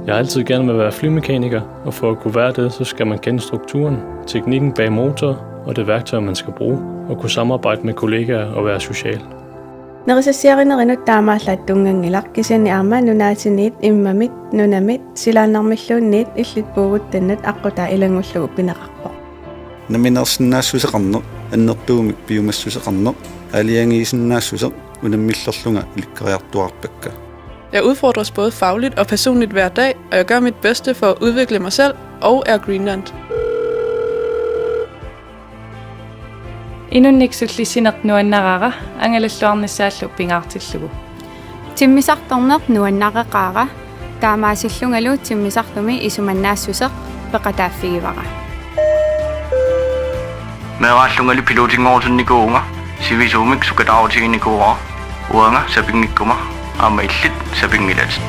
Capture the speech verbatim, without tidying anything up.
Jeg har altid gerne vil være flymekaniker, og for at kunne være det, så skal man kende strukturen, teknikken bag motor og det værktøj, man skal bruge, og kunne samarbejde med kollegaer og være social. Nerisassiarinerinut taamaallaat tunnganngilaq, kisianni aamma nunaatiniit, immamit, nunamit silaannarmilluunniit illit puuguttannut aqqutaa ilanngullugu pineqarpoq. Namminersinnaassuseqarneq, annertuumik piumassuseqarneq, aalajangiisinnaassuseq unammillerlunga ilikkariartuaarpakka. Jeg udfordres både fagligt og personligt hver dag, og jeg gør mit bedste for at udvikle mig selv og Air Greenland. Inunnik sullissineq nuannaraara angalalluarnissaallu pingaartillugu. Timmisartorneq nuannareqaara, taamaasillungalu timmisartumi isumannaassuseq peqataaffigivara. Meeraallungali pilotinngorusunnikuuvunga, sivisuumik sukataarutiginikuuara, uanga sapinngikkuma aamma illit sapinngilatit.